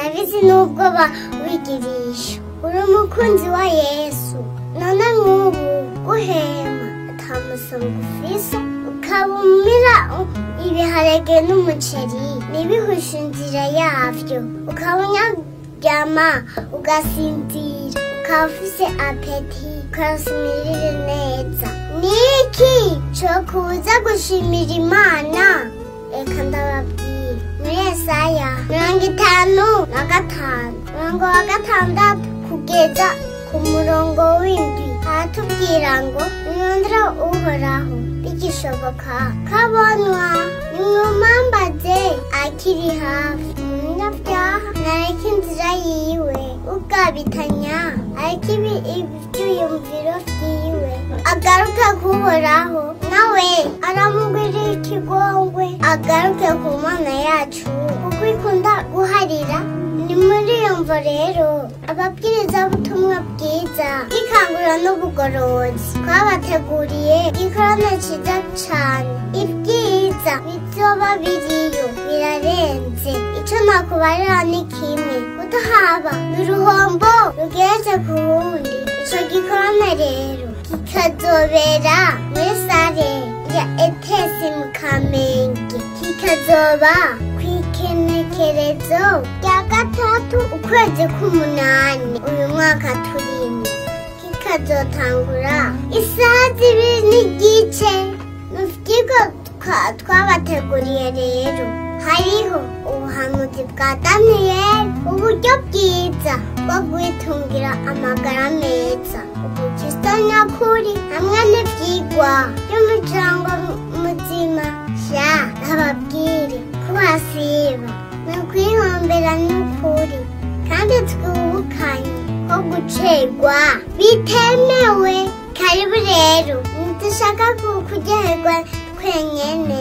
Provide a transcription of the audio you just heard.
Ndabizi n'ubwo wigirisha uri umukunzi wa Yesu. None nk'ubu guhema atamusonga ufise, ukabumira ibiharage n'umuceri ntibihushe inzira yavyo, ukaba unyaryama ugasinzira, ukaba ufise apeti, ukasimirire neza. Niki cokuza gushimira Imana? Reka ndababwira. Muri Yesaya 55 umurongo wa 6 kugeza ku murongo w'7 aratubwira ngo nimwumvire Uhoraho bigishoboka kabonwa, nimwumambaze akiri hafi. Umunyabyaha nareke inzira yiwe, ugabitanya areke ivyiyumviro vyiwe, agaruke kuhoraho nawe aramugwirira ikigongwe, agaruke ku Mana yacu kuko ikunda guharira. Ni muri iyo mvo rero ababwirizabutumwa bwiza bw'ikangura n'ubugorozi twabateguriye igikorane ciza cane. Ibyiza bizoba biriyo birarenze ico nakubarira ni kimwe, kutahaba ni uruhombo rugeretse ku wundi. Ico gikorane rero kikazobera muri sare ya Etesi mu Kamenge, kikazoba kw'ikenekerezo rya 3 ukwezi k'umunani uyu mwaka turimo, kikazotangura isaha 2:15. Mu vyigwa twabateguriye rero hariho ubuhanuzi bwa Daniyeli, uburyo bwiza bwo kwitungira amagara meza, ubukristo nyakuri, hamwe n'ivyigwa by'umuryango muzima. Sha ndababwire kuhasiba ni ukwihombera n'ukuri, kandi twibukanye ko gucerwa bitemewe. Karibu rero, ntidushaka kuryoherwa twenyene.